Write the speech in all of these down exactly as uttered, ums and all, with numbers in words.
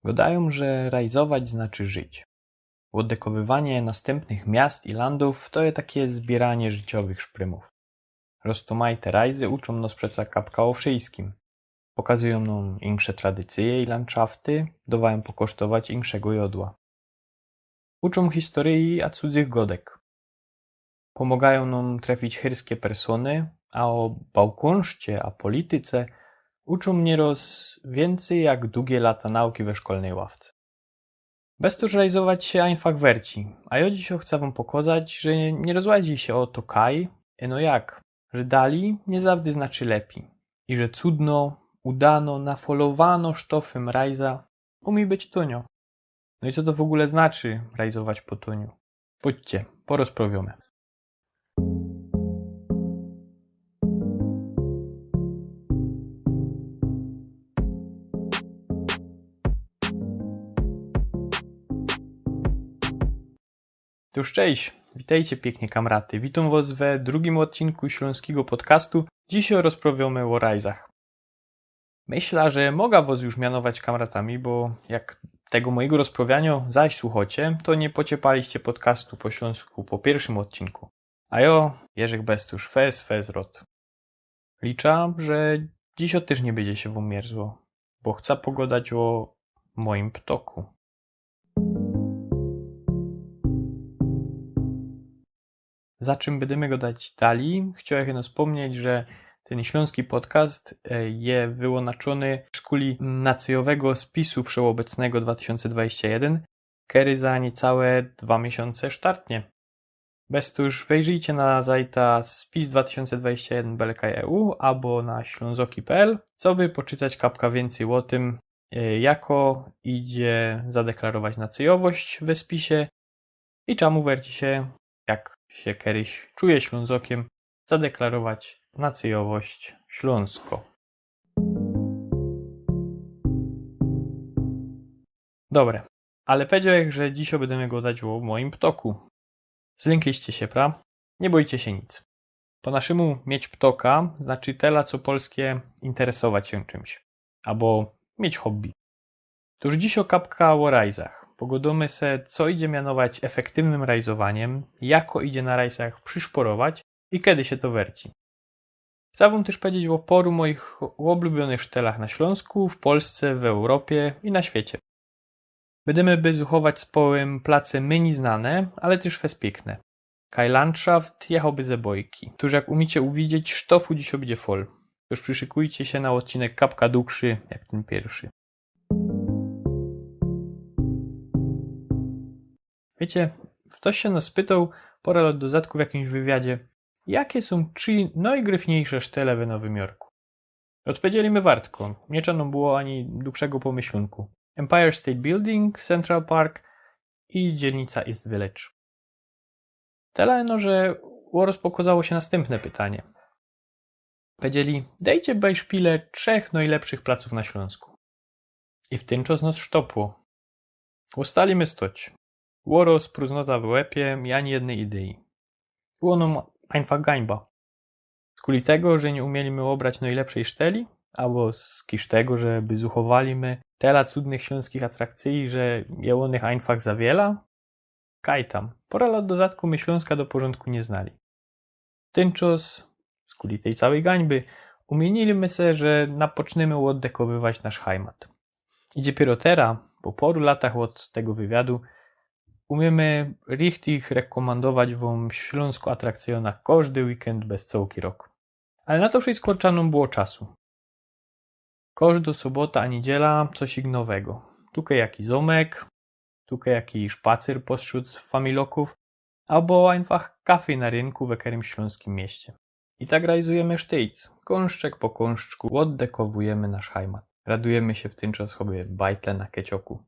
Gŏdajōm, że rajzować znaczy żyć. Ôddekowywanie nastympnych miast i landōw to je takie zbiyranie życiowych szprymōw. Roztōmajte rajzy uczōm nŏs przeca kapka ô wszyjskim. Pokazujōm nōm insze tradycyje i landszafty, dŏwajōm pokosztować inszego jŏdła. Uczōm historyje a cudzych gŏdek. Pōmŏgajōm nōm trefić chyrskie persōny, a ô bałkōnszcie a polityce uczōm niyroz wiyncyj jak dugie lata nauki we szkolnyj ławce. Bez to rajzować sie ajnfach werci, a jŏ dzisiŏ chcã wōm pokŏzać, że niy rozłazi sie ô to kaj, ino jak, że dali niy zawdy znaczy lepij i że cudno, udano, nafolowano sztofym rajza umie być tōnio. No i co to w ôgōle znaczy rajzować po tōniu? Pōdźcie, porozprŏwiōmy. To już cześć, witejcie piyknie kamraty. Witōm wŏs we drugim ôdcinku ślōnskigo podcastu. Dzisiŏj rozprŏwiōmy ô rajzach. Myślã, że mogã wŏs już mianować kamratami, bo jak tego mojigo rozprŏwianiŏ zaś słuchŏcie, to niy pociepaliście podcastu po ślōnsku po piyrszym ôdcinku. A jŏ, Jerzyk Bestusz, fez, fez, rod. Liczã, że dzisiŏ tyż niy bydzie sie wōm mierzło, bo chcã pogŏdać ô mojim ptoku. Zaczym bydymy gŏdać dali, chciołech jeno spōmnieć, że tyn ślōnski podcast, e, je wyłōnaczōny w skuli nacyjowego spisu wszechobecnego dwa tysiōnce dwadzieścia jeden, kery za niycałe dwa miesiōnce sztartnie. Bez to już wejrzyjcie na zajta spis dwa tysiōnce dwadzieścia jeden belka E U abo na ślōnzoki pe el, coby poczytać kapka wiyncyj ô tym, e, jako idzie zadeklarować nacyjowość we spisie i czemu werci sie, jak sie keryś czuje Ślōnzokym, zadeklarować nacyjowość Ślōnsko. Dobre, ale pedziołech, że dzisiŏj bydymy gŏdać ô mojim ptoku. Zlynkliście sie, pra? Niy bōjcie sie nic. Po naszymu mieć ptoka znaczy tela co polskie interesować sie czymś. Abo mieć hobby. Tōż dzisiŏj kapka ô rajzach. Pogŏdōmy se, co idzie mianować efektywnym rajzowaniym, jako idzie na rajzach przyszporować i kedy sie to werci. Chcã wōm tyż pedzieć ô poru mojich ôblubiōnych sztelach na Ślōnsku, w Polsce, w Europie i na świecie. Bydymy by zuchować społym place mynij znane, ale tyż fest piykne. Kaj landszaft jachoby ze bojki. Tōż jak umiecie uwidzieć, sztofu dzisiŏj bydzie fol. Tōż przyszykujcie sie na ôdcinek kapka dugszy jak tyn piyrszy. Wiycie, ftoś sie nŏs pytoł pora lot do zadku w jakimś wywiadzie, jakie sōm trzi nojgryfniejsze sztele we Nowym Jorku? Ôdpedzieli my wartko, niy trza nōm było ani dugszego pōmyślōnku. Empire State Building, Central Park i dzielnica East Village. Tela ino, że ôroz pokŏzało sie nastympne pytanie. Pedzieli: dejcie bejszpile trzech nojlepszych placōw na Ślōnsku. I w tyn czŏs nŏs sztopło. Ôstali my stoć. Ôroz, próznota we łepie i ani jednyj idyi. Było nōm ajnfach gańba. Skuli tego, że niy umieli my ôbrać nojlepszej szteli, abo skiż tego, że by zuchowali my tela cudnych ślōnskich atrakcyji, że je ônych ajnfach za wiela? Kaj tam. Pora lot do zadku my Ślōnska do porzōndku niy znali. Tyn czŏs, skuli tyj cołkij gańby, umiynili my se, że napocznymy ôddekowywać nasz hajmat. I dopiyro tera, po poru latach ôd tego wywiadu, umiymy richtig rekomandować wōm ślōnsko atrakcyjō na kożdy weekend bez cołki rok. Ale na to wszysko trza nōm było czasu. Kożdŏ sobota a niydziela coś nowego. Tukej jaki zōmek, tukej jaki szpacyr postrzōd familokōw, abo ajnfach kafej na rynku we keryms ślōnskim mieście. I tak rajzujymy sztyjc, kōnszczek po kōnszczku ôddekowujymy nasz hajmat. Radujymy sie w tyn czŏs choby bajtle na kecioku.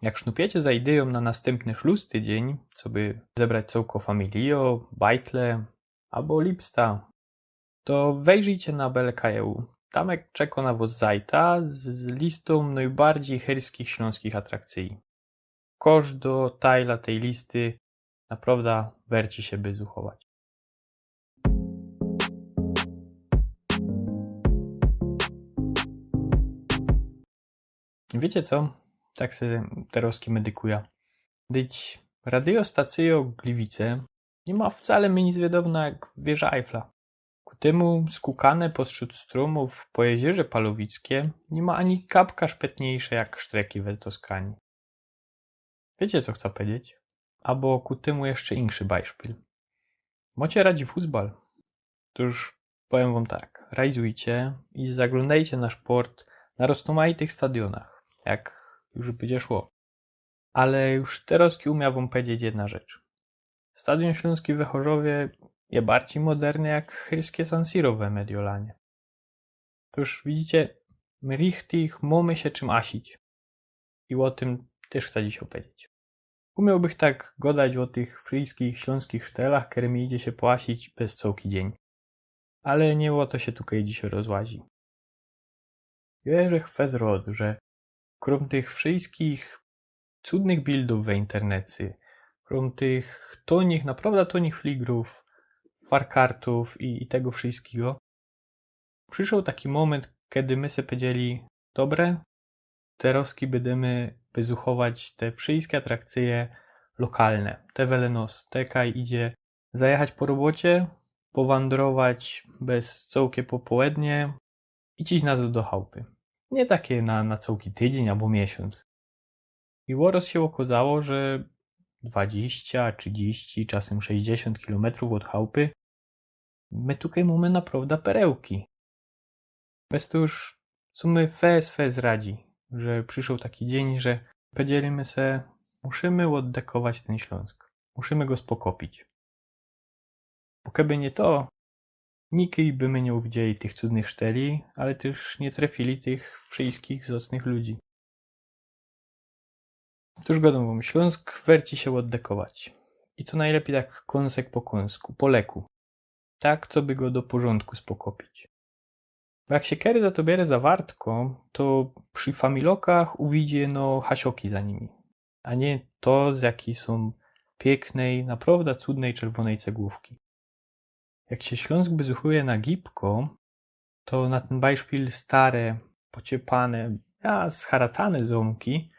Jak sznupiycie za idyjōm na nastympny szlus tydziyń, coby zebrać cołko familijŏ, bajtle abo lipsta, to wejrzyjcie na B L K E U. Tam czekŏ na wŏs zajta z, z listōm nojbardzij chyrskich ślōnskich atrakcyji. Kożdŏ tajla tyj listy naprŏwda werci sie by zuchować. Wiycie co? Tak se terŏzki medykuja. Dyć radiostacyjo Gliwice niy ma wcale mnij zwiadowno jak wieża Eiffla. Ku tymu skukane postrzōd strōmōw Pojezierze Palowickie niy ma ani kapka szpetniyjsze jak sztreki we Toskanie. Wiycie, co chca pedzieć? Abo ku tymu jeszcze inszy bajszpil. Mocie radzi futbal? Tōż powiym wōm tak, rajzujcie i zaglōndejcie na szport na roztōmajtych stadionach, jak już bydzie szło. Ale już terŏzki umiã wōm pedzieć jedna rzecz. Stadiōn ślōnski we Chorzowie je bardzij moderny jak chyrskie San Siro we Mediolanie. Tōż widzicie, my richtig mōmy sie czym ôsić. I ô tym tyż chca dziś ôpedzieć. Umiołbych tak godać ô tych wszyjskich ślōnskich sztelach, kerymi idzie sie poôsić bez cołki dziyń. Ale niy ô to sie tukej dzisiej rozłazi. Jŏ żech fest rŏd, że krōm tych wszyjskich cudnych bildōw we internecie, krōm tych tōnich, naprŏwda tōnich fligrōw, farkartōw i, i tego wszyjskigo, przyszoł taki mōmynt, kedy my se pedzieli: „Dobre, terŏzki bydymy wyzuchować te wszyjske atrakcyje lokalne. Te wele nŏs, te kaj idzie zajechać po robocie, powandrować bez cołkie popołednie i ciś nazŏd do chałpy. Niy takie na, na cołki tydziyń abo miesiōnc”. I ôroz sie ôkŏzało, że dwadziścia, trzidziści, czasym sześćdziesiōnt kilometrōw ôd chałpy my tukej mōmy naprŏwda perełki. Bez to już sōm my fest, fest radzi, że przyszoł taki dziyń, że pedzieli my se: „Musimy ôddekować tyn Ślōnsk. Musimy go spokopić”. Bo keby niy to, nikej by my niy uwidzieli tych cudnych szteli, ale tyż niy trefili tych wszyjskich zŏcnych ludzi. Tōż godōm wōm, Ślōnsk werci sie ôddekować. I to nojlepij tak kōnsek po kōnsku, po leku. Tak, coby go do porzōndku spokopić. Bo jak sie kery za to biere za wartko, to przi familokach uwidzi no hasioki za nimi. A niy to, z jakij sōm piyknyj, naprŏwda cudnyj czerwōnyj cegłōwki. Jak sie Ślōnsk wyzuchuje na gibko, to na tyn bajszpil stare, pociepane, a zharatane zōmki,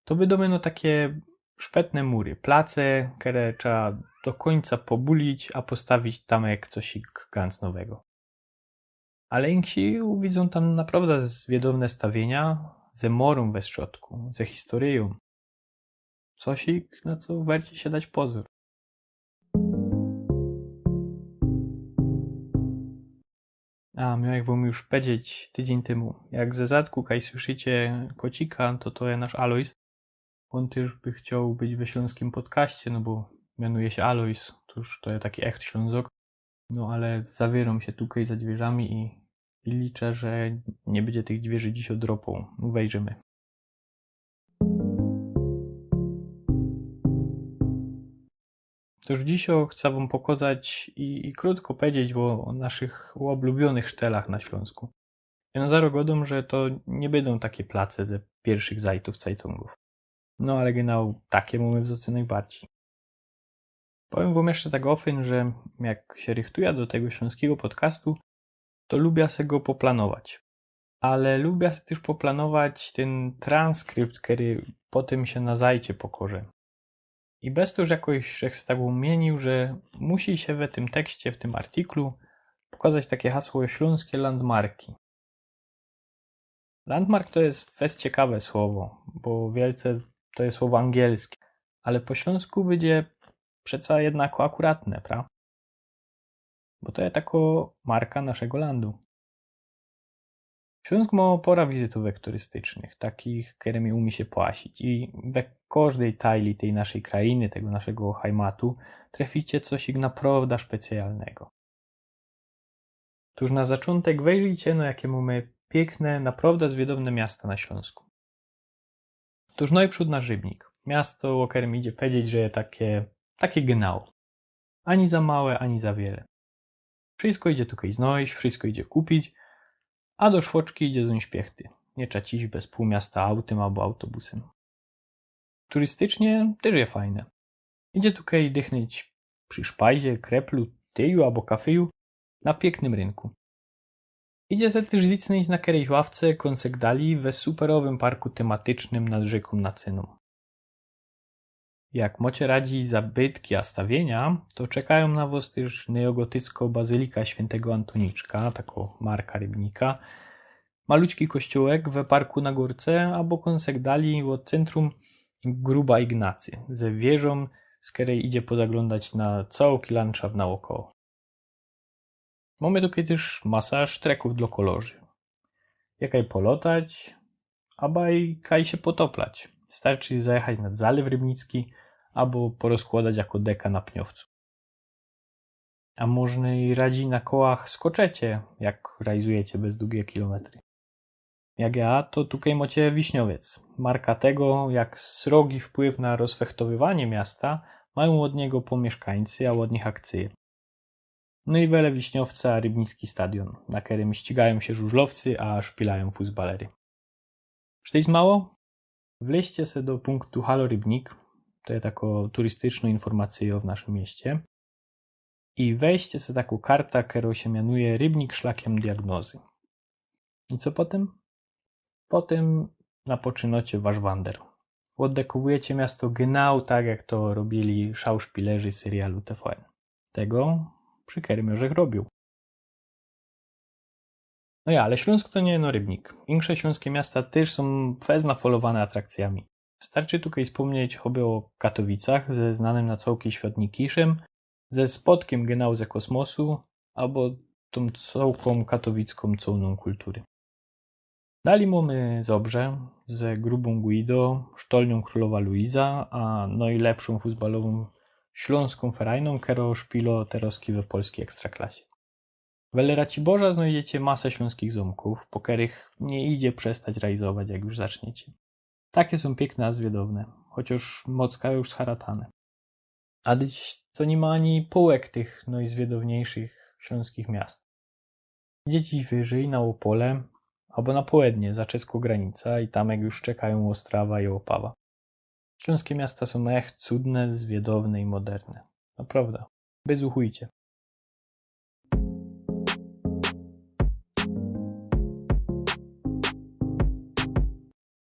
to bydōm no takie szpetne mury, place, kere trzeba do kōńca pobulić, a postawić tam jak coś ganc nowego. Ale inksi uwidzōm tam naprŏwda zwiadowne stawiynia ze morōm we strzodku, ze historyjōm. Cosik, na co werci sie dać pozōr. A, miołech wōm już pedzieć tydziyń tymu. Jak ze zadku kaj słyszycie kocika, to to je nasz Alojz. Ôn tyż by chcioł być we ślōnskim podkaście, no bo mianuje sie Alojz, tōż to je taki echt Ślōnzok. No ale zawiyrōm sie tukej za dwiyrza i, i liczã, że niy bydzie tych dwiyrzi dziś ôdropoł. Wejrzymy. Tōż dzisiej chcã wōm pokŏzać i, i krōtko pedzieć ô, ô naszych ôblubionych sztelach na Ślōnsku. No zarŏz godōm, że to niy bydōm takie place ze piyrszych zajtōw cajtōngōw. No ale genau takie mōmy w zŏcy nojbardzij. Powiym wōm jeszcze tak ôfyn, że jak sie rychtujã do tego ślōnskigo podkastu, to lubiã se go poplanować. Ale lubiã se tyż poplanować tyn transkrypt, kery potym sie na zajcie pokŏże. I bez to już jakoś, że chcã tak umienił, że musi sie we tym tekście, w tym artiklu pokŏzać takie hasło ślōnskie landmarki. Landmark to je fest ciekawe słowo, bo wielce to je słowo angielskie, ale po ślōnsku bydzie przeca jednako akuratne, pra? Bo to je takŏ marka naszego landu. Ślōnsk mŏ pora wizytōwek turystycznych, takich, kerymi umie sie płaszczyć i we kożdej tajli tyj naszej krainy, tego naszego hajmatu, treficie coś naprŏwda specjalnego. Tōż na zaczōntek wejrzyjcie, no jakie mōmy piykne, naprŏwda zwiadowne miasta na Ślōnsku. Tōż nojprzōd nasz Rybnik. Miasto, ô kerym idzie pedzieć, że je takie, takie genau. Ani za małe, ani za wiele. Wszysko idzie tukej znojś, wszysko idzie kupić, a do szwoczki idzie znojś piechty. Niy trza ciś bez pōł miasta autym abo autobusym. Turystycznie tyż je fajne. Idzie tukej dychnyć przi szpajzie, kreplu, tyju abo kafyju na piyknym rynku. Idzie se tyż zicnōńć na keryjś ławce kōnsek dalij we superowym parku tymatycznym nad rzykōm Nacyną. Jak mocie radzi zabytki a stawiynia, to czekajōm na wos tyż neogotycko bazylika świyntego Antoniczka, tako marka Rybnika, malućki kościołek we parku na gōrce, abo kōnsek dalij ôd cyntrum Gruba Ignacy, ze wieżōm, z kerej idzie pozaglōndać na cołki landszaft naôkoło. Mōmy tukej tyż masa sztrekōw dlŏ kolorzy. Je kaj polŏtać, abo i kaj sie potoplać. Starczy zajechać nad Zalyw Rybnicki, abo porozkłŏdać jako deka na pniowcu. A możno i radzi na kołach skoczecie, jak rajzujecie bez dugie kilometry. Jak ja, to tukej mocie Wiśniowiec. Marka tego, jak srogi wpływ na rozfechtowywanie miasta majōm ôd niego pōmieszkańcy, a ôd nich akcyje. No i wele Wiśniowca rybnicki stadion, na kerym ścigajōm sie żużlowcy, a szpilajōm fusbalery. Sztyjc mało? Wleźcie se do punktu Halo Rybnik, to je tako turystyczno informacyjo w naszym mieście. I weźcie se takõ karta, kerŏ sie mianuje Rybnik szlakiem diagnozy. I co potym? Potym napoczynŏcie wasz wander. Ôddekowujecie miasto genau tak, jak to robiyli szauszpilerzy serialu T V N. Tego, przi kerym jŏ żech robiōł. No ja, ale Ślōnsk to niy ino Rybnik. Insze ślōnskie miasta tyż sōm fest nafolowane atrakcyjami. Starczy tukej spōmnieć choby ô Katowicach ze znanym na cołki świat Nikiszym, ze spotkiym genau ze kosmosu, abo tōm cołkõ katowicką cołnōm kultury. Dalij mōmy Zobrze, ze Grubōm Guido, sztolniōm Krōlowa Luiza, a nojlepszōm fusbalowōm Ślōnską Ferajnōm, kerŏ szpilŏ terŏzki we polskij ekstraklasie. Wele Raciborza znojdziecie masã ślōnskich zōmkōw, po kerych niy idzie przestać rajzować, jak już zaczniecie. Take sōm piykne a zwiydowne, chociŏż mocka już scharatane. A dyć to niy ma ani połek tych nojzwiydowniejszych ślōnskich miast. Idziecie wyżyj na Ôpole, abo na połednie, za czeskõ granica i tam jak już czekajōm Ôstrawa i Ôpawa. Ślōnskie miasta sōm ech cudne, zwiydowne i moderne. Naprŏwda. Wyzuchujcie.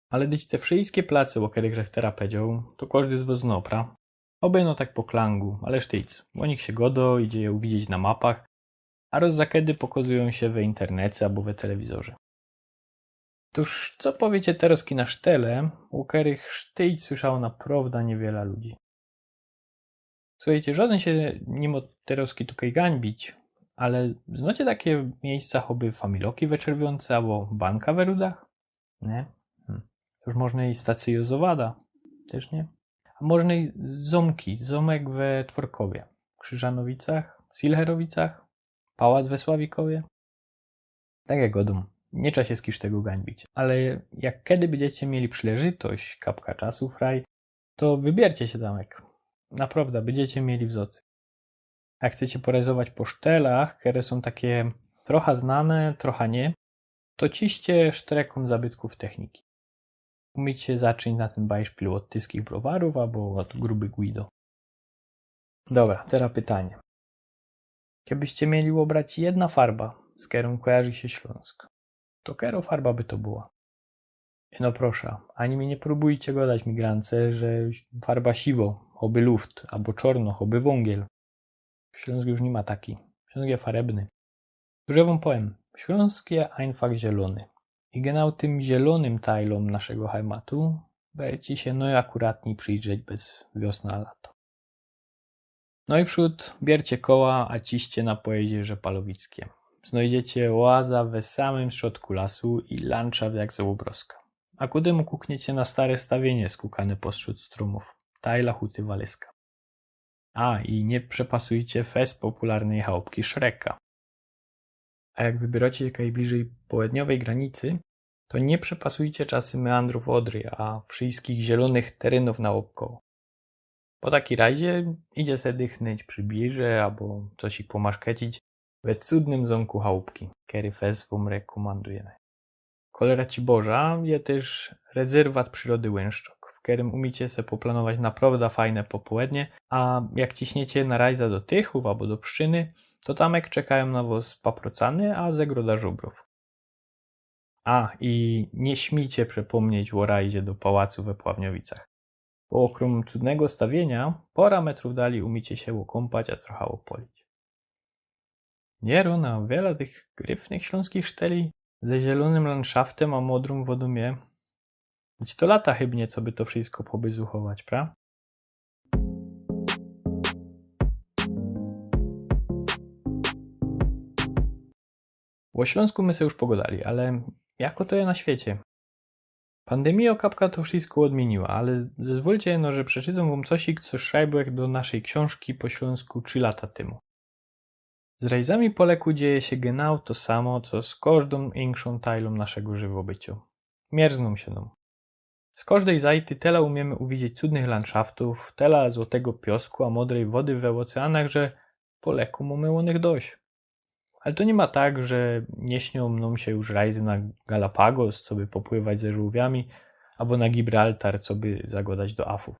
Ale dyć te wszyjske place, ô kerych żech terŏz pedzioł, to kożdy z wŏs zno, pra? Ôbejno tak po klangu, ale sztyjc. Ô nich sie gŏdŏ, idzie je uwidzieć na mapach, a rŏz za kedy pokŏzujōm sie we internece abo we telewizorze. Tōż co powiycie terŏzki na sztele, ô kerych sztyjc słyszało naprŏwda niywiela ludzi. Suchejcie, żŏdyn sie niy mŏ terŏzki tukej gańbić, ale znocie take miyjsca choby Familoki we Czerwiōnce abo Banka we Rudach? Niy? Hm. Już możno i stacyjŏ Zowada? Tyż niy. A możno i zōmki, zōmek we Tworkowie, Krzyżanowicach, Silcherowicach, pałac we Sławikowie? Tak jak gŏdōm, niy trza sie z kisz tego gańbić, ale jak kedy bydziecie mieli przileżytość, kapka czasu fraj, to wybiercie sie tam, jak naprŏwda bydziecie mieli w zŏcy. Jak chcecie porajzować po sztelach, kere sōm take trocha znane, trocha niy, to ciście sztrekōm zabytkōw techniki. Umiecie zaczyńć na tyn bajszpil ôd tyskich browarōw abo ôd Grubych Guido. Dobra, terŏz pytanie. Kebyście mieli ôbrać jedna farba, z kerōm kojarzi sie Ślōnsk, to kerŏ farba by to była? Ino prosza, ani mi niy prōbujcie gŏdać, migrance, że farba siwŏ, choby luft, abo czŏrnŏ, choby wōngiel. Ślōnsk już niy ma taki. Ślōnsk je farebny. Już jŏ wōm powiym, Ślōnsk je ajnfach zielōny. I genau tym zielōnym tajlōm naszego hajmatu werci sie nojakuratnij przijrzeć bez wiosna a lato. No i przōd biercie koła, a ciście na pojezierze Palowickie. Znojdziecie ôaza we samym strzodku lasu i landszaft jak z ôbrŏzka. A ku tymu kukniecie na stare stawiynie skukane postrzōd strōmōw. Tajla huty Walyska. A, i niy przepasujcie fest popularnyj chałpki Szreka. A jak wybierŏcie sie kaj bliżyj połedniowyj granicy, to niy przepasujcie czasy meandrōw Ôdry, a wszyjskich zielōnych terynōw naôbkoło. Po takij rajzie idzie se dychnōńć przi birze abo coś ich pomaszkecić we cudnym zōmku chałpki, kery fest wōm rekōmandujymy. Kole Raciborza je tyż rezerwat przirody Łynszczok, w kerym umiecie se poplanować naprŏwda fajne popołednie, a jak ciśniecie na rajza do Tychōw abo do Pszczyny, to tamek czekajōm na wŏs paprocany a zegroda żubrōw. A, i niy śmiycie przepōmnieć ô rajzie do pałacu we Pławniowicach. Bo ôkrōm cudnego stawiynia, pora metrōw dalij umicie sie ôkōmpać, a trocha ôpolić. Nierōna, wiela tych gryfnych ślōnskich szteli ze zielōnym landszaftem a modrōm wodōm je. Wiec to lata chybnie, coby to wszysko powyzuchować, pra? Ô Ślōnsku my se już pogodali, ale jako to je na świecie? Pandymijŏ kapka to wszysko ôdmiyniła, ale zezwolcie, no, że przeczytōm wōm cosik, co szrajbłech do naszyj ksiōnżki po ślōnsku trzi lata tymu. Z rajzami po leku dzieje sie genau to samo, co z kożdōm inkszōm tajlōm naszego żywobyciŏ. Mierznōm sie nōm. Z kożdej zajty tela umiymy uwidzieć cudnych landszaftōw, tela złotego piosku a modrej wody we ôceanach, że po leku mōmy ônych dość. Ale to niy ma tak, że niy śniōm nōm sie już rajzy na Galapagos, coby popływać ze żōłwiami, abo na Gibraltar, coby zagodać do afōw.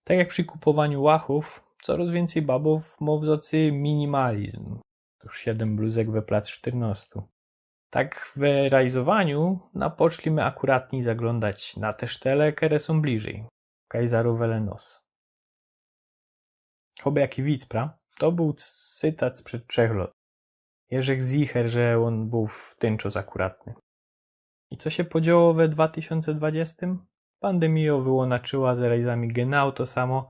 Tak jak przi kupowaniu łachōw, coroz wiyncyj babōw mŏ w zŏcy minimalizm. Już siedym bluzek we plac sztyrnŏstu. Tak we rajzowaniu napoczlimy akuratnij zaglōndać na te sztele, kere sōm bliżyj. Kaj zarowele nos. Choby jaki wic, pra? To bōł cytat sprzed trzech lŏt. Jeżech zicher, że ôn bōł w tyn czas akuratny. I co sie podzioło we dwa tysiōnce dwadziestym? Pandymijŏ wyłōnaczyła z rajzami genau to samo,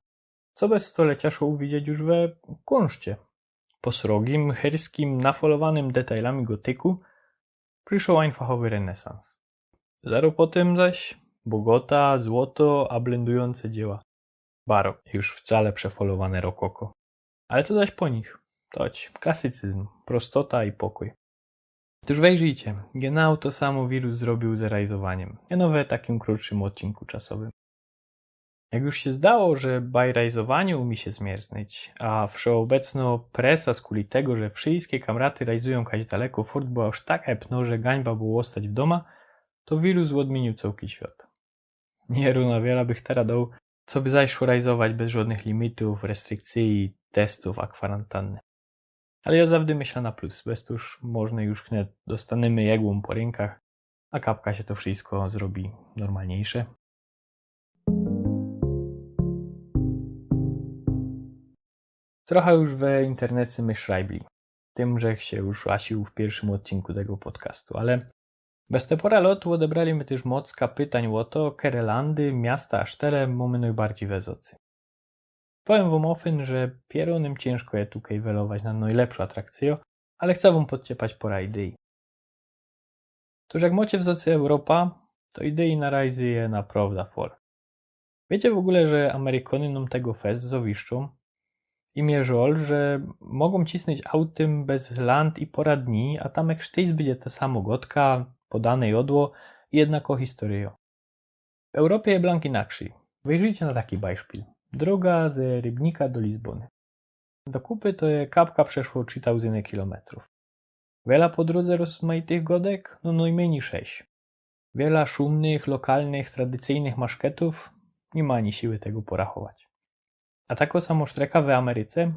co bez stolecia szło uwidzieć już we kōnszcie. Po srogim, chyrskim, nafolowanym detajlami gotyku przyszoł ajnfachowy renesans. Zarŏz potym zaś bogota, złoto a blendujōnce dzieła barok, już wcale przefolowane rokoko. Ale co zaś po nich? Toć, klasycyzm, prostota i pokōj. Tōż wejrzyjcie, genau to samo wirus zrobiōł ze rajzowaniym. Jano we takim krōtszym ôdcinku czasowym. Jak już sie zdało, że bajrajzowanie umie sie zmierznyć, a wszeobecnŏ presa skuli tego, że wszyjske kamraty rajzujōm kaś daleko furt, była już tak epnŏ, że gańba było ôstać w dōma, to wirus ôdmiyniōł cołki świat. Nierōna, wiela bych tera doł, coby zaś szło rajzować bez żŏdnych limitōw, restrykcyji, testōw a kwarantanny. Ale jŏ zawdy myśla na plus, bez tōż możno już wnet dostanymy jegłōm po rynkach, a kapka sie to wszysko zrobi normalniyjsze. Trocha już we internece my szrajbli. Tym żech sie już ôsiōł w piyrszym ôdcinku tego podcastu, ale bez te pora lŏt ôdebrali my tyż mocka pytań ô to, kere landy, miasta a sztele mōmy nojbardzij we zŏcy. Powiym wōm ôfyn, że pierōnym ciynżko je tukej welować na nojlepszõ atrakcyjõ, ale chcã wōm podciepać pora idyji. Tōż jak mŏcie w zŏcy Europa, to idyji na rajzy je naprŏwda for. Wiycie w ôgōle, że Amerykōny nōm tego fest zawiszczōm? I mie żŏl, że mogōm cisnyć autym bez land i pora dni, a tam jak sztyjc bydzie ta samo godka, podane jŏdło i jednakŏ historyjŏ. W Europie je blank inakszyj. Wejrzyjcie na taki bajszpil. Droga ze Rybnika do Lizbōny. Do kupy to je kapka przeszło trzi tauzynie kilometrōw. Wiela po drodze rozmajtych godek? No, nojmyni sześć. Wiela szumnych, lokalnych, tradycyjnych maszketōw? Niy ma ani siły tego porachować. A takŏ samo sztreka we Ameryce?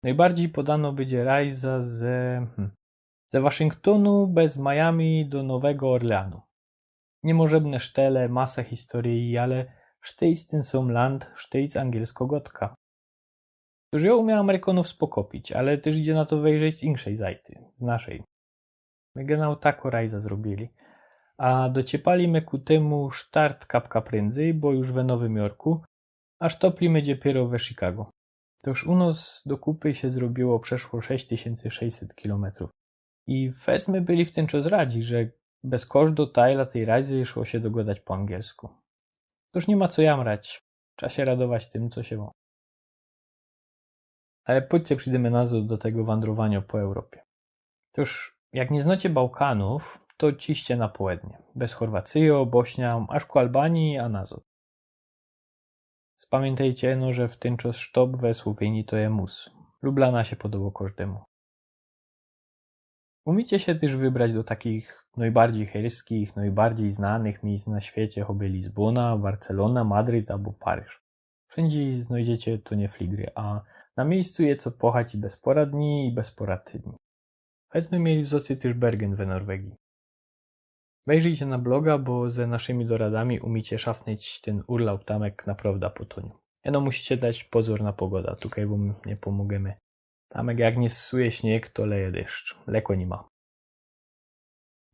Nojbardzij podano bydzie rajza ze, hmm, ze Waszyngtōnu bez Miami do Nowego Orleanu. Niymożebne sztele, masa historyji, ale sztyjc tyn sōm land, sztyjc angielsko godka. Tōż jŏ umiã Amerykōnōw spokopić, ale tyż idzie na to wejrzeć z inkszej zajty, z naszyj. My genau takŏ rajza zrobiyli, a dociepali my ku tymu sztart kapka prędzyj, bo już we Nowym Jorku, a sztopli my dopiyro we Chicago. Tōż u nos do kupy sie zrobiyło przeszło sześć tysiyncy sześćset kilometrōw. I fest my byli w tyn czas radzi, że bez kożdego tajla tyj rajzy szło sie dogodać po angielsku. Tōż niy ma co jamrać, trza sie radować tym, co sie mŏ. Ale pōdźcie, przidymy nazŏd do tego wandrowaniŏ po Europie. Tōż, jak niy znŏcie Bałkanōw, to ciście na połednie. Bez Chorwacyjŏ, Bośniŏ, aż ku Albanii, a nazŏd. Spamiyntejcie, no, że w tyn czas sztop we Słowiynii to je mus. Lublana sie podobŏ kożdymu. Umicie sie tyż wybrać do takich nojbardzij herskich, nojbardzij znanych miyjsc na świecie, choby Lizbōna, Barcelōna, Madryt abo Paryż. Wszyndzie znojdziecie tōnie fligry, a na miyjscu je co pochać i bez pora dni, i bez pora tydni. Fest my mieli w zŏcy tyż Bergen we Norwegii. Wejrzyjcie na bloga, bo ze naszymi doradami umiecie szafnyć tyn urlaub tamek naprŏwda po tōniu. Ino musicie dać pozōr na pogoda, tukej wōm niy pōmōgymy. Tamek jak niy suje śniyg, to leje dyszcz. Leko niy ma.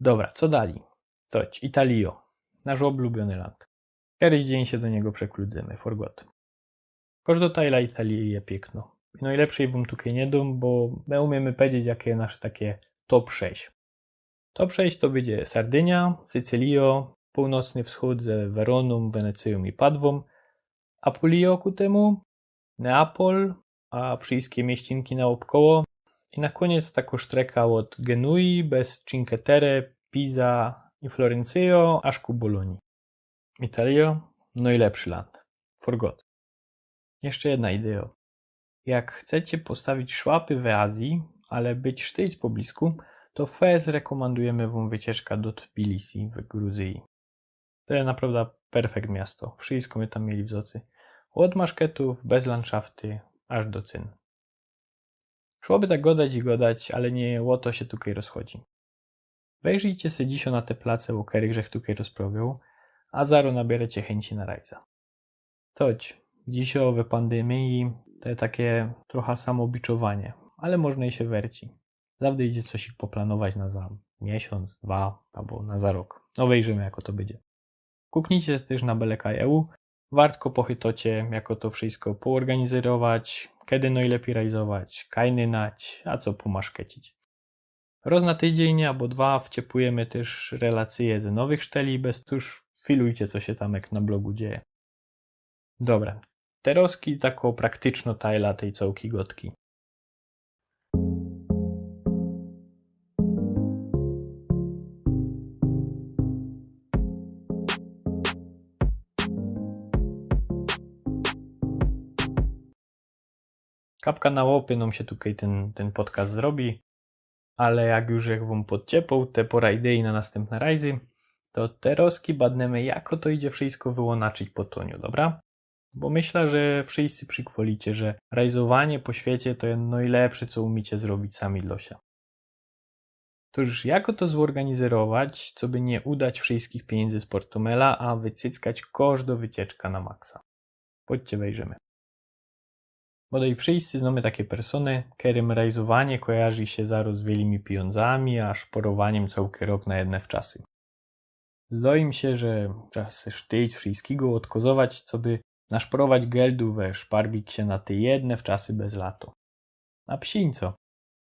Dobra, co dalij? Toć, Italijo. Nasz ôblubiōny land. Keryś dziyń sie do niego przekludzymy, forgot. Kożdo tajla Italije je piykno. I nojlepszyj wōm tukej niy dōm, bo my umiymy pedzieć, jake je nasze take top sześć. Top sześć to bydzie Sardynia, Sycylijo, pōłnocny wschōd ze Weronōm, Wenecyjōm i Padwōm, Apulijo ku tymu, Neapol, a wszyjske mieściynki naôbkoło. I na kōniec tako sztreka ôd Genui bez Cinque Terre, Pisa i Florencyjo, aż ku Bolonii. Italijo, nojlepszy land. Forgot. Jeszcze jedna idejo. Jak chcecie postawić szłapy w Azji, ale być sztyjc po blisku, to fest rekomendujymy wōm wycieczka do Tbilisi w Gruzyji. To je naprŏwda perfekt miasto. Wszyjsko my tam mieli w zocy. Ôd maszketōw, bez landszafty, aż do cyn. Szło by tak godać i godać, ale niy ô to sie tukej rozchodzi. Wejrzyjcie se dzisiŏ na te place, ô kerych żech tukej rozprŏwiōł, a zaro nabierecie chynci na rajza. Toć, dzisiŏ we pandymiji to je take trocha samobiczowanie, ale możno i sie werci. Zawdy idzie coś ich poplanować na za miesiōnc, dwa abo na za rok. No wejrzymy, jako to bydzie. Kuknijcie tyż na belekaj E U. Wartko pochytocie, jako to wszyjsko poorganizyrować, kedy nojlepij rajzować, kaj nynać, a co pōmaszkecić. Roz na tydziyń abo dwa wciepujymy tyż relacyje ze nowych szteli, bez tōż filujcie, co sie tam jak na blogu dzieje. Dobra, terŏzki tako praktyczno tajla tyj cołkij godki. Kapka na ôpy nōm sie tukej tyn, tyn podcast zrobi, ale jak już żech wōm podciepōł te pora idei na nastympne rajzy, to terŏzki badnymy, jako to idzie wszyjsko wyłōnaczyć po tōniu, dobra? Bo myśla, że wszyjscy przikwolycie, że rajzowanie po świecie to je nojlepsze, co umiecie zrobić sami dlŏ sia. Tōż jako to zorganizyrować, coby niy udać wszyjskich piyniyndzō z portfela, a wycyckać kożdo wycieczka na maksa? Chodźcie, wejrzymy. Bodej wszyjscy znōmy take persōny, kerym rajzowanie kojarzi sie zaro z wielimi piyniyndzami, a szporowaniym cołki rok na jedne wczasy. Zdo im sie, że trza se sztyjc wszyjskigo ôdkozować, coby naszporować geldu we szparbiksie na te jedne wczasy bez lato. A psińco,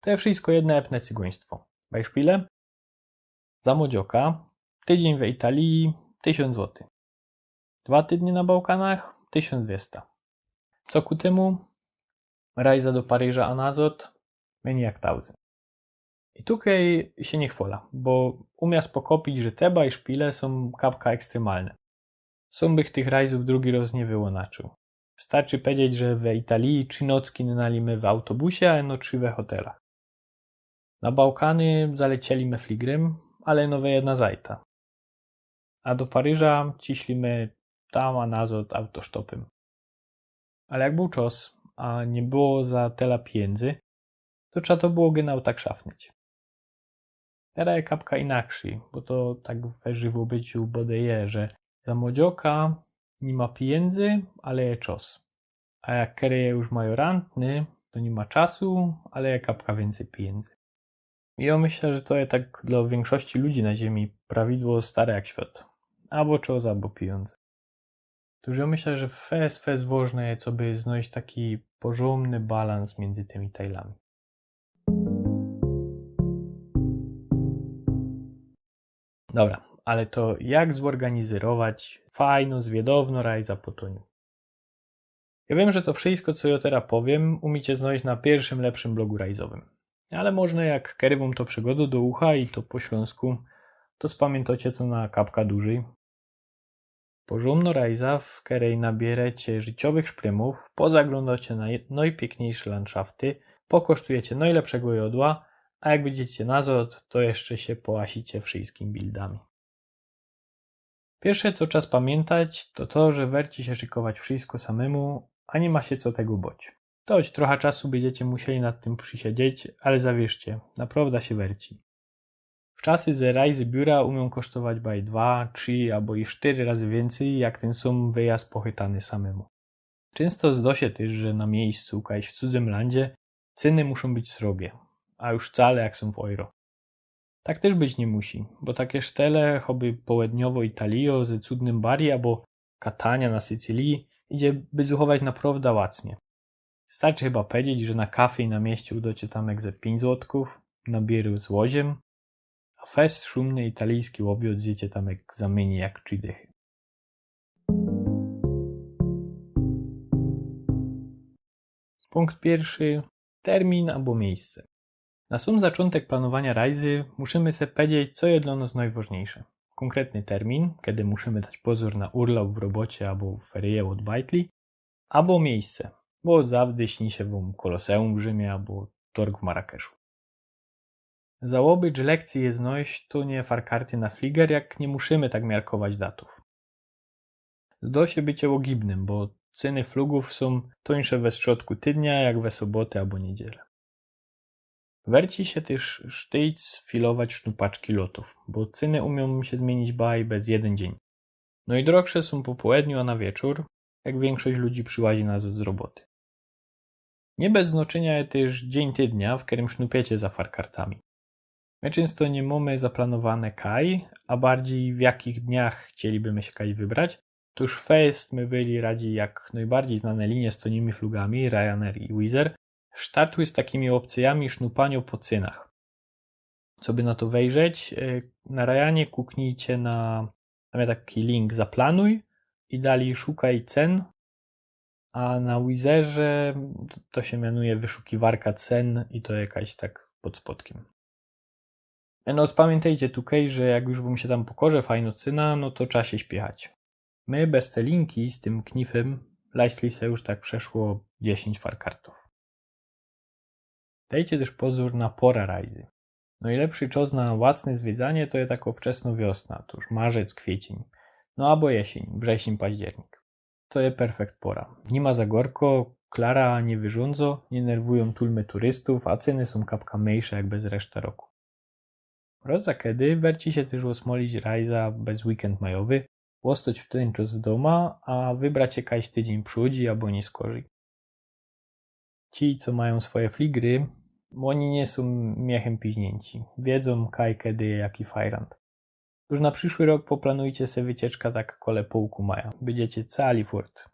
to je wszyjsko jedne epne cygōństwo. Bajszpile? Za młodzioka, tydziyń we Italii, tysiōnc złotych. Dwa tydnie na Bałkanach, tysiōnc dwiesta. Co ku tymu? Rajza do Paryża a nazŏd, mynij jak tauzynd. I tukej sie niy chwola, bo umiast pokopić, że te bajszpile sōm kapka ekstrymalne. Sōm bych tych rajzōw drugi roz niy wyłōnaczył. Starczy pedzieć, że we Italii trzi nocki nynali my w autobusie, a ino trzi we hotelach. Na Bałkany zalecieli my fligrym, ale ino we jedna zajta. A do Paryża ciśli my tam a nazŏd autosztopym. Ale jak bōł czos, a niy było za tela pijyndzy, to trza to było genau tak szafnyć. Terŏz je kapka inakszyj, bo to tak we żywym byciu bodej je, że za młodzioka niy ma pijyndzy, ale je czos. A jak kery je już majorantny, to niy ma czasu, ale je kapka wiyncyj pijyndzy. I jŏ myśla, że to je tak dlŏ wiynkszości ludzi na ziymie prawidło stare jak świat. Abo czos, abo pijyndze. Tōż jŏ myśla, że fest, fest wŏżne je, coby znojś taki porzōmny balans miyndzy tymi tailami. Dobra, ale to jak zorganizyrować fajno, zwiadowno rajza po tōniu? Jŏ wiym, że to wszyjsko, co jŏ terŏz powiym, umiecie znojś na piyrszym lepszym blogu rajzowym. Ale możno jak kery wōm to przigŏdōm do ucha i to po ślōnsku, to spamiyntŏcie to na kapka dużyj. Porzōmno rajza, w kerej nabiyrzecie życiowych szprymōw, pozaglōndŏcie na nojpiykniejsze landszafty, pokosztujecie nojlepszego jŏdła, a jak bydziecie nazŏd, to jeszcze sie połasicie wszyjskimi bildami. Piyrsze, co trzeba spamiyntać, to to, że werci sie szykować wszyjsko samymu, a niy ma sie co tego bŏć. To choć trocha czasu bydziecie musieli nad tym przysiedzieć, ale zawierzcie, naprŏwda sie werci. W Czasy ze rajzy biura umiōm kosztować baj dwa, trzi abo i sztyry razy wiyncyj, jak tyn sōm wyjazd pochytany samymu. Czynsto zdo sie tyż, że na miyjscu, kajś w cudzym landzie, cyny muszōm być srogie, a już wcale jak sōm w euro. Tak tyż być niy musi, bo take sztele, choby połedniowo Italijo ze cudnym bari abo Catania na Sycyliji, idzie wyzuchować naprowda łacnie. Starczy chyba pedzieć, że na kafie i na mieście udocie tam jak ze piyńć złotków, na biuru z ôziym, a fest szumny italijski ôbiod zjecie tam jak za miyni jak trzi dychy. Punkt piyrszy. Termin abo miyjsce. Na sōm zaczōntek planowania rajzy musimy se pedzieć, co je dlō nos nojwożniyjsze. Kōnkretny termin, kedy musimy dać pozōr na urlop w robocie abo feryje ôd bajtli, abo miyjsce, bo zawdy śni sie wōm Koloseum w Rzymie abo Torg w Marrakeszu. Za ôbydrze lekcyje znojś tōnie farkarty na fliger, jak niy musimy tak miarkować datōw. Zdo sie bycie ôgibnym, bo cyny flugōw sōm tōńsze we strzodku tydnia jak we soboty abo niydziele. Werci sie tyż sztyjc filować sznupaczki lotōw, bo cyny umiōm sie zmiynić baj bez jedyn dziyń. No i drogsze sōm po połedniu, a na wieczōr, jak wiynkszość ludzi prziłazi nazod z roboty. Niy bez znojszynio je tyż dziyń tydnia, w kerym sznupiecie za farkartami. My czynsto niy mōmy zaplanowane kaj, a bardzij w jakich dniach chcielibymy sie kaj wybrać. Tōż fest my byli radzi jak nojbardzij znane linie z tōnymi flugami, Ryanair i Wizz Air, sztartły z takimi ôpcyjami sznupaniŏ po cynach. Coby na to wejrzeć, e, na Ryanie kuknijcie na, tam je taki link „Zaplanuj” i dalij „Szukaj cen”, a na Wizz Airze to, to sie mianuje wyszukiwarka cen i to jakajś tak pod spodkiym. No, spamiyntejcie tukej, że jak już wōm sie tam pokoże fajnŏ cyna, no to trza sie śpiechać. My bez te linki z tym knifym lajstli se już tak przeszło dziesiyńć farkartōw. Dejcie tyż pozōr na pora rajzy. Nojlepszy czas na łacne zwiedzanie to je tako wczesnŏ wiosna, tōż marzec, kwiyciyń. No abo jesiyń, wrzesiyń, październik. To je perfekt pora. Niy ma za gorko, klara niy wyrządzo, niy nerwujōm tulmy turystōw, a cyny sōm kapka myjsze jak bez reszta roku. Roz za kedy werci sie tyż ôsmolić rajza bez weekend majowy, ôstoć w tyn czas w dōma, a wybrać sie kajś tydziyń przōdzi abo niyskorzij. Ci, co majōm swoje fligry, ôni niy sōm miechym piźniyńci. Wiedzōm kaj, kedy, jaki fajrant. Już na prziszły rok poplanujcie se wycieczka tak kole połku maja. Bydziecie cali furt.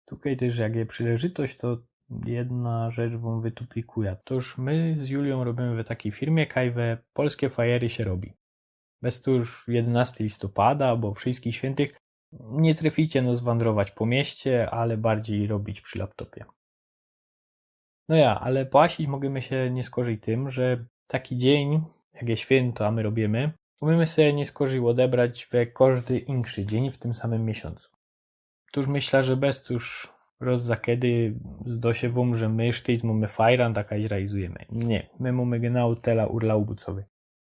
Tukej tyż, jak je przileżytość, to jedna rzecz wōm wytuplikuja. Tōż my z Juliōm robiymy w takij firmie, kaj we polske fajery sie robi. Bez to już jedynŏstego listopada abo Wszyjskich Świyntych niy tryficie nos wandrować po mieście, ale bardzij robić przi laptopie. No ja, ale połasić możymy sie niyskorzij tym, że taki dziyń, jak je świynto, a my robiymy, umiymy se niyskorzij ôdebrać we kożdy inkszy dziyń w tym samym miesiōncu. Tōż myśla, że bez to już roz za kedy zdo sie wōm, że my sztyjc mōmy fajrant, a kaj rajzujymy. Niy, my mōmy genau tela urlaubu, co wy.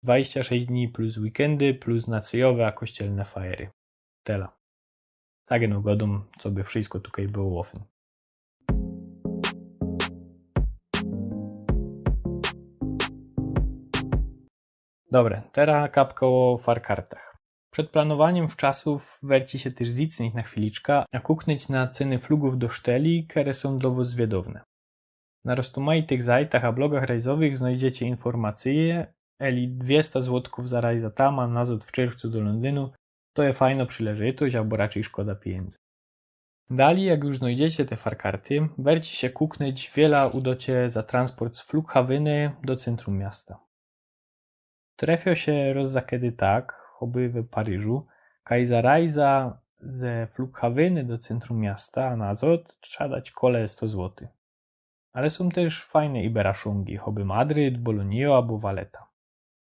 Dwadzieścia sześć dni plus weekendy, plus nacyjowe a kościelne fajery. Tela. Tak no godōm, coby wszyjsko tukej było ôfyn. Dobre, tera kapka ô farkartach. Przed planowaniym wczasōw werci sie tyż zicnyć na chwiliczka, a kuknyć na cyny flugōw do szteli, kere sōm dlŏ wŏs zwiadowne. Na roztōmajtych zajtach a blogach rajzowych znojdziecie informacyje, eli dwiesta złotków za rajza tam a nazŏd w czerwcu do Lōndynu to je fajnŏ przileżytość, abo raczyj szkoda pijyndzy. Dalij, jak już znojdziecie te farkarty, werci sie kuknyć, wiela udŏcie za transport z flughawyny do cyntrum miasta. Trefiŏ sie roz za kedy tak, choby we Paryżu, kaj za rajza ze flughawyny do cyntrum miasta a nazŏd trza dać kole sto złotych. Ale sōm tyż fajne iberaszōngi, choby Madryt, Bolonijŏ abo Valetta.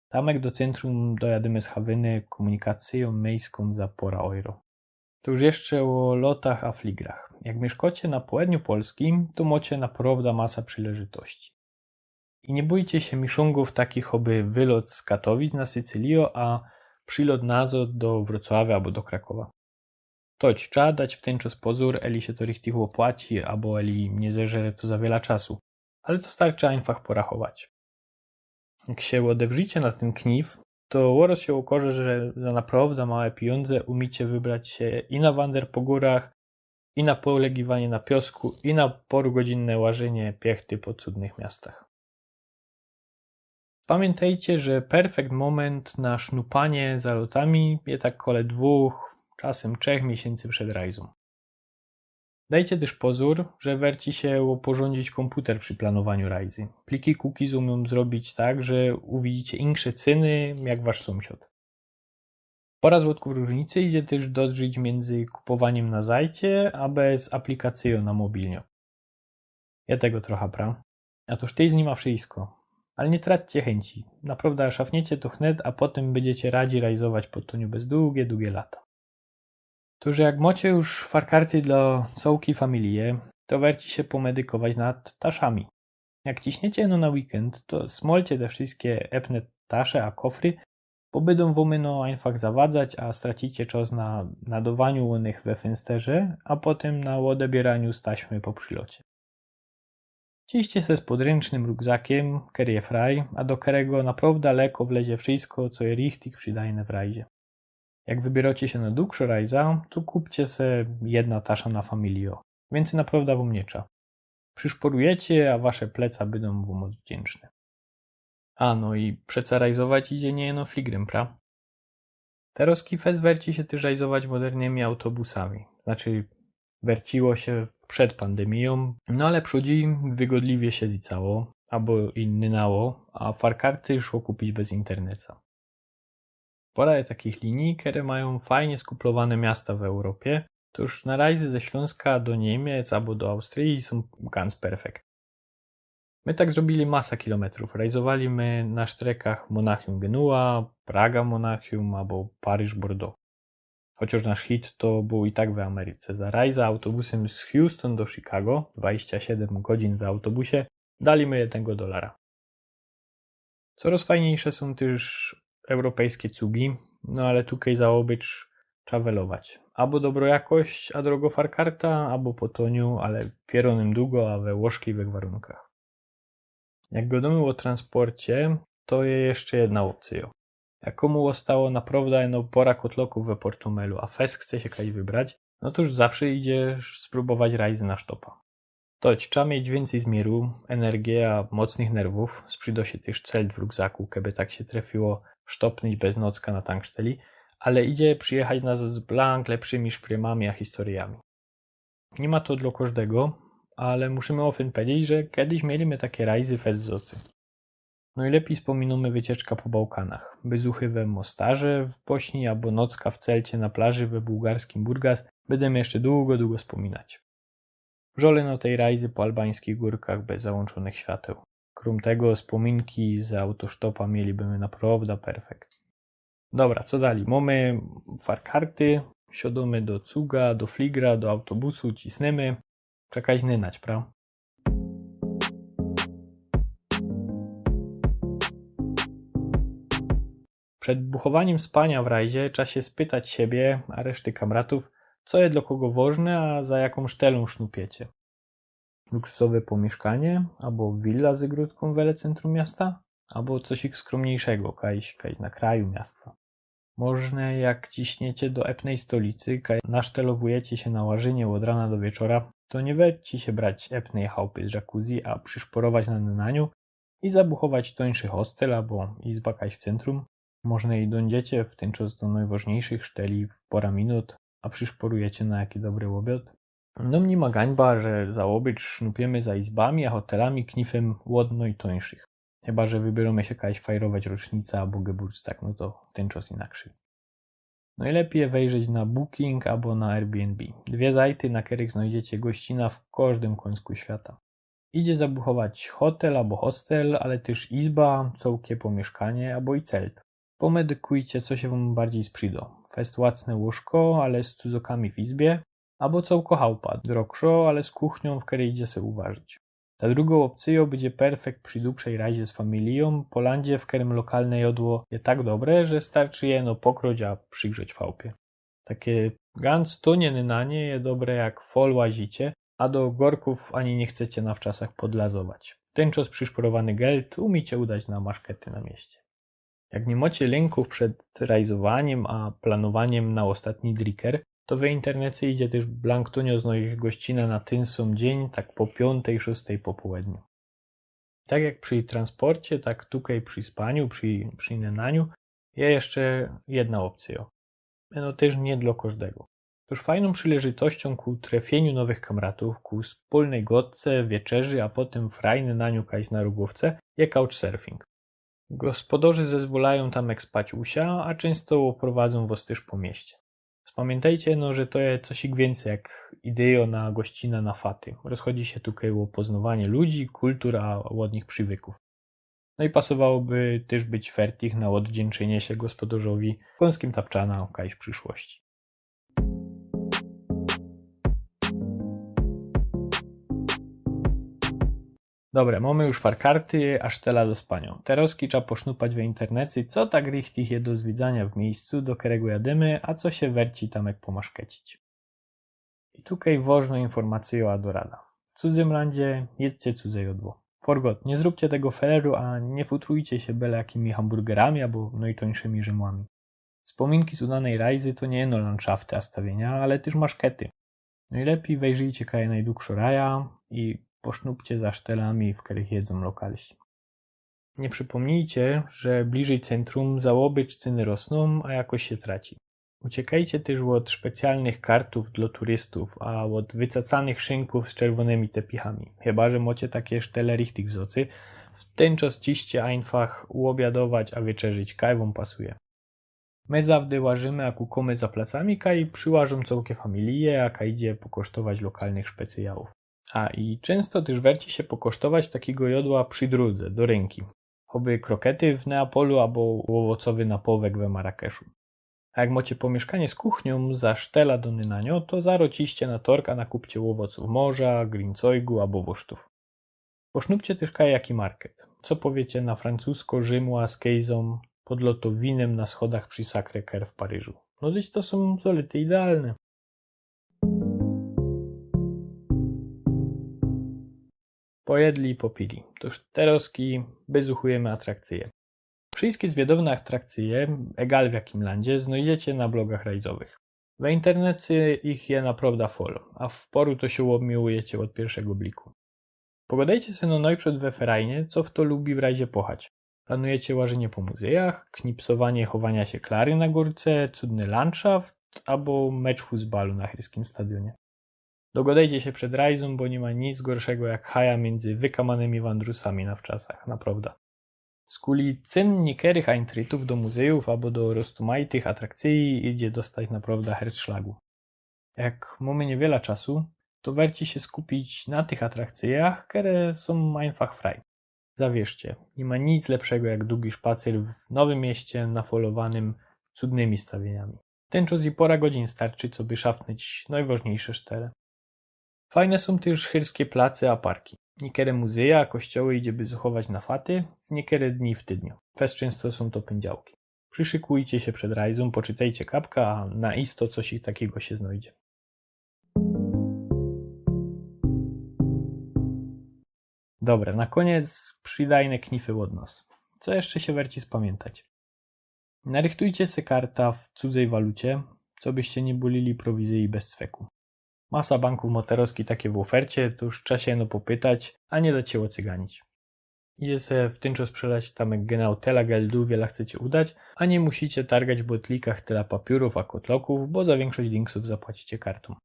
Tamek do cyntrum dojadymy z hawyny kōmunikacyjōm miejskōm za pora ojro. To już jeszcze ô lotach a fligrach. Jak miyszkŏcie na połedniu Polski, to mŏcie naprŏwda masa przileżytości. I niy bōjcie sie miszōngōw takich, choby wylot z Katowic na Sycylijŏ, a przilot nazŏd do Wrocławia abo do Krakowa. Toć, trzeba dać w tyn czas pozōr, eli sie to richtig ôpłaci, abo eli niy zeżere to za wiela czasu. Ale to starczy ajnfach porachować. Jak sie ôdewrzicie na tyn kniw, to ôrŏz sie ôkŏże, że za naprŏwdã małe pijōndze umiycie wybrać sie i na wander po gōrach, i na polegiwanie na piŏskù, i na pŏrgodzinne łażynie piechty po cudnych miastach. Pamiyntejcie, że perfekt moment na sznupanie za lotami je tak kole dwōch, czasym trzech miesiyncy przed rajzōm. Dejcie tyż pozōr, że werci sie ôporządzić kōmputer przi planowaniu rajzy. Pliki cookies umiōm zrobić tak, że uwidzicie insze cyny jak wasz sōmsiŏd. Pŏra złotków rōżnicy idzie tyż dozdrzić miyndzy kupowanim na zajcie, a bez aplikacyjōm na mobilniŏ. Je tego trocha, pra? A toż tyż niyma wszyjsko. Ale niy traccie chynci. Naprŏwdã szafniecie to wnet, a potym bydziecie radzi rajzować po tōniu bez dugie, dugie lata. To, że jak mŏcie już farkarty dlŏ cołkij familije, to werci sie pomedykować nad taszami. Jak ciśniecie no na weekend, to smolcie te wszyjske epne tasze a kofry, bo bydōm wōm ino ajnfach zawadzać, a stracicie czas na nadŏwaniu ô nich we fynsterze, a potym na ôdebieraniu z taśmy po przilocie. Ciśniecie se z podryncznym rukzakiym, kery je fraj, a do kerego naprŏwdã leko wlezie wszyjsko, co je richtig przidajne w rajzie. Jak wybiyrŏcie sie na dugszŏ rajza, to kupcie se jedna tasza na familijŏ. Wiyncyj naprŏwdã wōm niy trza. Prziszporujecie, a wasze pleca bydōm wōm ôdwdziynczne. A no i przeca rajzować idzie niy ino fligrym, pra? Terŏzki fest werci sie tyż rajzować modernymi autobusami. Znaczy, werciło sie przed pandymijōm, no ale przōdzi wygodliwie sie zycało, abo i nynało, a farkarty szło kupić bez interneca. Pŏra je takich linij, kere majōm fajnie skuplowane miasta w Europie, toż na rajzy ze Ślōnska do Niymiec abo do Austryje sōm ganz perfekt. My tak zrobiyli masa kilometrōw. Rajzowali my na sztrekach Monachium Genua, Praga Monachium abo Paryż Bordeaux. Chociŏż nasz hit to bōł i tak w Ameryce. Za rajza autobusym z Houston do Chicago, dwadzieścia siedym godzin w autobusie, dali my jednego dolara. Corŏz fajniyjsze sōm tyż europejske cugi, no ale tukej za ôbycz trza welować. Abo dobrŏ jakość, a drogŏ farkarta, abo po tōniu, ale pierōnym dugo, a we ôszkliwych warunkach. Jak gŏdōmy ô transporcie, to je jeszcze jedna ôpcyjŏ. Jak kōmu ôstało naprŏwdã ino pŏra kotlokōw we portōmelu, a fest chce sie kaj wybrać, no toż zawsze idzie sprōbować rajzy na sztopa. Toć, trza mieć wiyncyj zmiyru, energie, a mocnych nerwōw. Sprzidŏ sie tyż celt w rukzaku, keby tak sie trefiło sztopnyć bez nocka na tanksteli, ale idzie przijechać nazŏd z blank lepszymi szprymami a historyjami. Niy ma to dlŏ kożdego, ale musimy ôfyn pedzieć, że kedyś mieli my take rajzy fest w zŏcy. Nojlepij spōminōmy wycieczka po Bałkanach. Byzuchy we Mostarze w Bośnii abo nocka w celcie na plaży we bułgarskim Burgas bydōm jeszcze dugo, dugo spōminać. Żŏlno tej rajzy po albańskich gōrkach bez załōnczōnych świateł. Krōm tego spōminki z autosztopa mieliby my naprŏwdã perfekt. Dobra, co dali? Mōmy farkarty, siodōmy do cuga, do fligra, do autobusu, cisnymy. Trza kajś nynać, pra? Przed buchowanim spaniŏ w rajzie trza sie spytać siebie, a reszty kamratōw, co je dlŏ kogo ôżne, a za jakoż sztelōm sznupiecie. Luksusowe pōmiyszkanie, abo willa z ôgrōdkōm wele centrum miasta, abo coś skrōmniyjszego, kajś, kajś na kraju miasta. Możne, jak ciśniecie do epnej stolicy, kaj nasztelowujecie sie na łażynie ôd rana do wieczora, to niy weczi sie brać epnej chałpy z jacuzzi, a prziszporować na nynaniu i zabuchować tōńszy hostel abo izba kajś w centrum. Możne i dōńdziecie w tyn czas do nojwożniyjszych szteli w pŏra minut, a prziszporujecie na jaki dobry ôbiŏd. No, niy ma gańba, że za ôbycz sznupiemy za izbami a hotelami kniwym ôd nojtōńszych. Chyba że wybierōmy sie kajś fajrować rocznica abo geburctak, no to w tyn czas inakrzyj. Nojlepij wejrzeć na Booking abo na Airbnb. Dwie zajty, na kerych znojdziecie gościna w kożdym kōńsku świata. Idzie zabuchować hotel abo hostel, ale tyż izba, cołkie pōmiyszkanie abo i celt. Pōmedykujcie, co sie wōm bardzij sprzidŏ. Fest łacne łōżko, ale z cudzokami w izbie, abo cołko chałpa, drogszo, ale z kuchniōm, w kerej idzie se uwarzić. Ta drugŏ ôpcyjŏ bydzie perfekt przi dugszej rajzie z familijōm po landzie, w kerym lokalne jŏdło je tak dobre, że starczy je ino pokroć a przigrzać w chałpie. Take ganz tōnie nynanie je dobre, jak fol łazicie, a do gōrkōw ani niy chcecie na wczasach podlazować. Tynczŏs prziszporowany geld umicie udać na maszkety na mieście. Jak niy mŏcie lynkōw przed rajzowaniem a planowaniym na ôstatni driker, to we internece idzie tyż blanktunio znojś gościna na tyn sōm dziyń, tak po piōntej, szōstej po połedniu. Tak jak przi transporcie, tak tukej przi spaniu, przi, przi nynaniu, je jeszcze jedna ôpcyjŏ. Ino tyż niy dlŏ kożdego. Tōż fajnōm przileżytościōm ku trefiyniu nowych kamratōw, ku spōlnyj gŏdce, wieczerzy, a potym frajny naniu kajś na rugōwce, je couchsurfing. Gospodŏrze zezwolajōm tam jak spać u sia, a czynsto ôprowadzōm wŏs tyż po mieście. Spamiyntejcie, no, że to je coś i wiyncyj jak idejŏ na gościna na faty. Rozchodzi sie tukej ô poznowanie ludzi, kultur a ôd nich przizwykōw. No i pasowałoby tyż być fertich na ôddziynczynie sie gospodŏrzowi kōnskim tapczana kajś w prziszłości. Dobre, mōmy już farkarty, a sztela do spaniŏ. Terŏzki trza posznupać we internece, co tak richtig je do zwiedzania w miyjscu, do kerego jadymy, a co sie werci tam jak pomaszkecić. I tukej wŏżnŏ informacyjŏ a dorada. W cudzym landzie jedzcie cudze jŏdło. Forgot, niy zrōbcie tego feleru, a niy futrujcie sie byle jakimi hamburgerami abo nojtōńszymi rzymłami. Spōminki z udanej rajzy to niy ino landszafty a stawiynia, ale tyż maszkety. Nojlepij wejrzyjcie kaj nojdugszo raja i posznupcie za sztelami, w kerych jedzōm lokalsi. Niy przepōmnijcie, że bliżyj centrum za ôbycz cyny rosnōm, a jakość sie traci. Uciekejcie tyż ôd specjalnych kartōw dlŏ turystōw, a ôd wycacanych szynkōw z czerwōnymi tepichami. Chyba że mŏcie take sztele richtig w zŏcy, w tyn czŏs ciście ajnfach ôbiadŏwać a wieczerzić, kaj wōm pasuje. My zawdy łażymy a kukōmy za placami, kaj prziłażōm cołkie familije, a kaj idzie pokosztować lokalnych specyjałōw. A i czynsto tyż werci sie pokosztować takigo jŏdła przi drōdze, do rynki. Choby krokety w Neapolu abo ôwocowy napołek we Marrakeszu. A jak mŏcie pōmiyszkanie z kuchniōm za sztela do nynaniŏ, to zarŏ ciście na torg a nakupcie ôwocōw morza, grincojgu abo wōrztōw. Posznupcie tyż kaj jaki market. Co powiycie na francusko Rzymła z kejzōm podlotowinym na schodach przi Sacré-Cœur w Paryżu? No dyć to sōm zolity idealne. Pojedli i popili. Tōż terŏzki wyzuchujymy atrakcyje. Wszyjske zwiadowne atrakcyje, egal w jakim landzie, znojdziecie na blogach rajzowych. We internece ich je naprŏwda fol, a w poru to sie ôbmiłujecie ôd piyrszego bliku. Pogodejcie se no nojprzōd we ferajnie, co fto lubi w rajzie pochać. Planujecie łażynie po muzejach, knipsowanie chowania sie Klary na gōrce, cudny landszaft abo mecz fusbalu na chyrskim stadionie? Dogodejcie sie przed rajzōm, bo niy ma nic gorszego jak haja miyndzy wykamanymi wandrusami na wczasach, naprŏwda. Skuli cyn niykerych ajntritōw do muzejōw abo do roztōmajtych atrakcyji idzie dostać naprŏwda hercszlagu. Jak mōmy niywiela czasu, to werci sie skupić na tych atrakcyjach, kere sōm ajnfach fraj. Zawierzcie, niy ma nic lepszego jak dugi szpacyr w nowym mieście nafolowanym cudnymi stawiyniami. Tyn czŏs i pora godzin starczy, coby szaftnōńć nojwŏżniyjsze sztele. Fajne sōm tyż chyrskie place a parki. Niykere muzeja a kościoły idzie wyzuchować na faty, w niykere dni w tydniu. Fest czynsto sōm to pyndziałki. Prziszykujcie sie przed rajzōm, poczytejcie kapka, a na isto coś takigo sie znojdzie. Dobra, na kōniec przidajne knify ôd nŏs. Co jeszcze sie werci spamiyntać? Narychtujcie se karta w cudzej walucie, cobyście niy bolili prowizyji bez cweku. Masa bankōw mŏ terŏzki take w ôfercie, to już trza sie no popytać, a niy dać sie ôcyganić. Idzie se w tyn czŏs przelać tam genau tela geldu, wiela chcecie udać, a niy musicie targać w bōtlikach tela papiōrōw a kotlokōw, bo za wiynkszość dingsōw zapłacicie kartōm.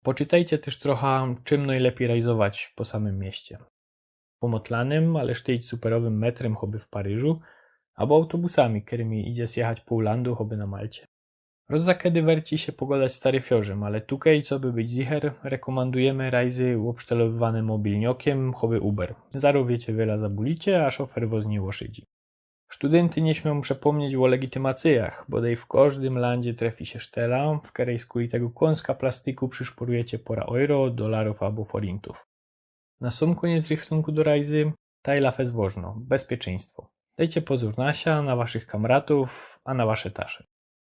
Poczytajcie tyż trocha, czym nojlepij rajzować po samym mieście. Pōmotlanym, ale sztyjć superowym metrym, choby w Paryżu, abo autobusami, kerymi idzie zjechać pōł landu, choby na Malcie. Roz za kedy werci sie pogodać z taryfiorzym, ale tukej, coby być zicher, rekomandujymy rajzy ôbsztelowywane mobilniokym, choby Uber. Zarŏz wiycie, wiela zabulicie, a szofer wŏs niy ôszydzi. Sztudynty niy śmiōm przepōmnieć ô legitymacyjach, bodej w kożdym landzie trefi sie sztela, w kerej skuli tego kōnska plastiku prziszporujecie pora euro, dolarōw abo forintōw. Na sōm kōniec rychtynku do rajzy, taj lafest wŏżno, bezpieczyństwo. Dejcie pozōr na sia, na waszych kamratōw, a na wasze tasze.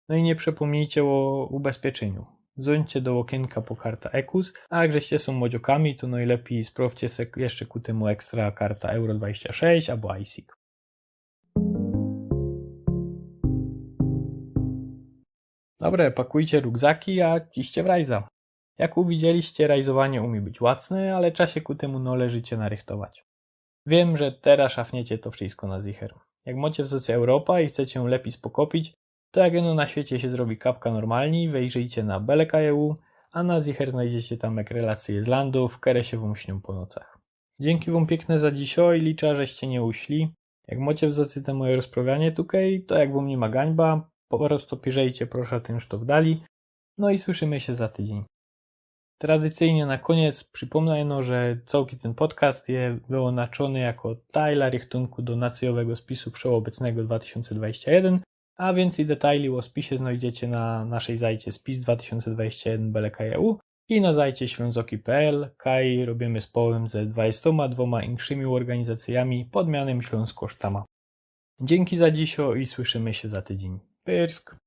No i niy przepōmnijcie ô ubezpieczyniu. Zōńcie do ôkiynka po karta ECUS, a jak żeście sōm młodziokami, to nojlepij sprŏwdźcie se jeszcze ku tymu ekstra karta Euro dwadzieścia sześć abo ISIG. Dobre, pakujcie rukzaki, a ciście w rajza. Jak uwidzieliście, rajzowanie umie być łacne, ale trza sie ku tymu noleżycie narychtować. Wiym, że teroz szafniecie to wszystko na zicher. Jak mocie w zocy Europa i chcecie jōm lepij spokopić, to jak ino na świecie sie zrobi kapka normalni, wejrzyjcie na belekaje.eu, a na zicher znojdziecie tam jak relacyje z landōw, kere sie wōm śniōm po nocach. Dziynki wōm piykne za dzisiŏ i liczã, żeście niy uśli. Jak mocie w zocy te moje rozprawianie tukej, to jak wōm niy ma gańba, po prostu piszejcie proszã tym sztof dali. No i słyszymy sie za tydziyń. Tradycyjnie na kōniec przipōmnã ino, że cołki tyn podcast je wyōnaczōny jako tajla rychtōnku do nacyjowego spisu wszechobecnego dwa tysiōnce dwadzieścia jedyn, a wiyncyj detajli ô spisie znojdziecie na naszej zajcie spis dwa tysiōnce dwadzieścia jedyn belekaje.eu i na zajcie ślōnzoki.pl, kaj robiymy z połym ze dwadzieścia dwōma inkszymi ôrganizacyjami pod mianym Ślōnsko Sztama. Dziynki za dzisiŏ i słyszymy sie za tydziyń. Pyrsk.